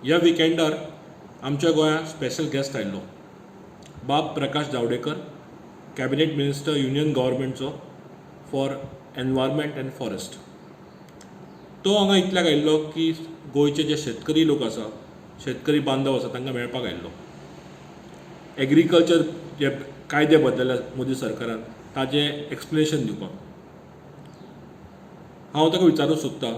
ह्या विकेंडार आमच्या गोंयांत स्पेशल गेस्ट आयिल्लो, बाब Prakash Javadekar, cabinet minister union गव्हर्मेंटचो for environment and forest. तो हांगा इतल्याक आयिल्लो की गोंयचे जे शेतकरी लोक आसा, शेतकरी बांदव आसा, तांकां मेळपाक आयिल्लो. एग्रीकल्चर जे कायदे बदलल्यात मोदी सरकारान, ताजें एक्सप्लेनेशन दिवपाक. हांव ताका विचारूंक सोदतां,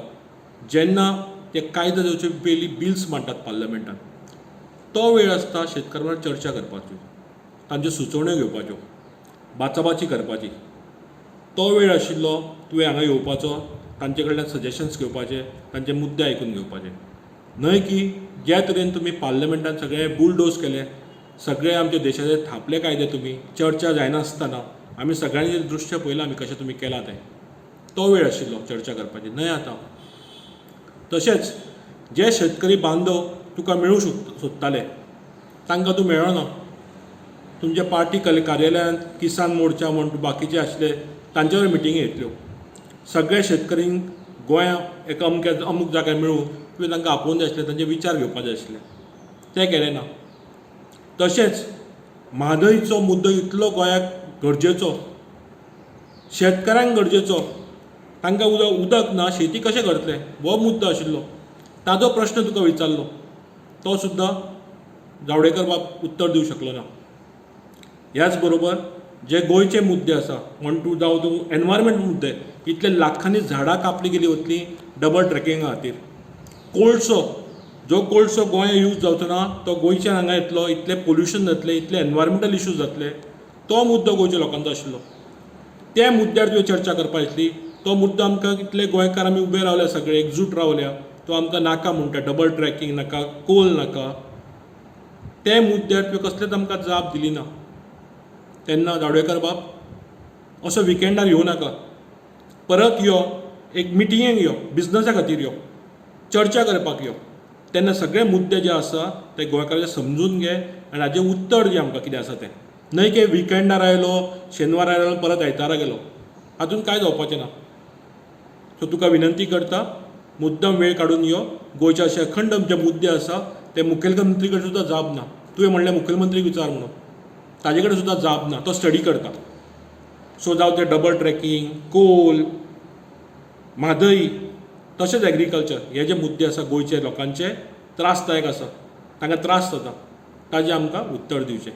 जेन्ना ते कायदे जावचे पयलीं बिल्स मांडटात पार्लमेंटान, तो वेळ आसता शेतकारां बरोबर चर्चा करपाची, तांच्यो सुचोवण्यो घेवपाच्यो, बाचाबाची करपाची. तो वेळ आशिल्लो तुवें हांगा येवपाचो, तांचे कडल्यान सजेशन्स घेवपाचे, तांचे मुद्दे आयकून घेवपाचे. न्हय की ज्या तरेन तुमी पार्लमेंटान सगळे बुलडोज केले, सगळे आमच्या देशाचे थापले कायदे तुमी चर्चा जायनासतना. आमी सगळ्यांनी दृश्य पळयलां आमी कशें तुमी केलां तें. तो वेळ आशिल्लो चर्चा करपाची, न्हय आतां. तशेंच जे शेतकरी बांदव तुका मेळूंक सोदताले, तांकां तूं मेळना. तुमच्या पार्टी कार्यालयांत किसान मोर्चा म्हण बाकीचे आशिल्ले, तांचे बरोबर मिटिंगी घेतल्यो. सगळे शेतकरींक गोंया एका अमक्या अमूक जाग्यार मेळूं तुवें तांकां आपोवन जाय आशिल्लें, तांचे विचार घेवपा जाय आशिल्ले, तें केलें ना. तशेंच म्हादयचो मुद्दो इतलो गोंयाक गरजेचो, शेतकारांक गरजेचो, तांकां उदक उदक ना, शेती कशें करतले हो मुद्दो आशिल्लो. ताजो प्रश्न तुका विचारलो, तो सुद्दां जावडेकर बाब उत्तर दिवंक शकलो ना. ह्याच बरोबर जे गोंयचे मुद्दे आसा म्हण तूं जावं तूं एनवायरमेंट मुद्दे, इतले लाखांनी झाडां कापली गेली वतली डबल ट्रॅकिंगा खातीर. कोळसो, जो कोळसो गोंयांत यूज जावचो ना, तो गोंयच्यान हांगा येतलो, इतलें पोल्युशन जातलें, इतले एनवायरमेंटल इश्यूज जातले. तो मुद्दो गोंयच्या लोकांचो आशिल्लो, त्या मुद्द्यार तुवें चर्चा करपा आसली. तो मुद्दो आमकां इतले गोंयकार आमी उबे रावल्या, सगळे एकजूट रावल्या, तो आमकां नाका म्हणटा, डबल ट्रॅकिंग नाका, कोल नाका. ते मुद्द्यार तुवें कसलेच आमकां जाप दिली ना. तेन्ना जावडेकर बाब, असो विकेंडार येवं नाका. परत यो, एक मिटिंगेक यो, बिजनसा खातीर यो, चर्चा करपाक यो. तेन्ना सगळे मुद्दे जे आसा ते गोंयकारांचे समजून घे आनी हाजें उत्तर दी आमकां कितें आसा तें. न्हय की विकेंडार आयलो, शेनवार आयलो, परत आयतारा गेलो, हातूंत कांय जावपाचें ना. सो तुका विनंती करता, मुद्दम वेळ काडून यो. गोंयचे अशे अखंड जे मुद्दे आसा, ते मुखेलमंत्री कडेन सुद्दां जाप ना. तुवें म्हणलें मुखेलमंत्रीक विचार म्हणून, ताजे कडेन सुद्दां जाप ना, तो स्टडी करता. सो जावं ते डबल ट्रॅकिंग, कोल, म्हादय, तशेंच एग्रीकल्चर, हे जे मुद्दे आसा गोंयचे लोकांचे त्रासदायक आसा, तांकां त्रास जाता, ताजें आमकां उत्तर दिवचें.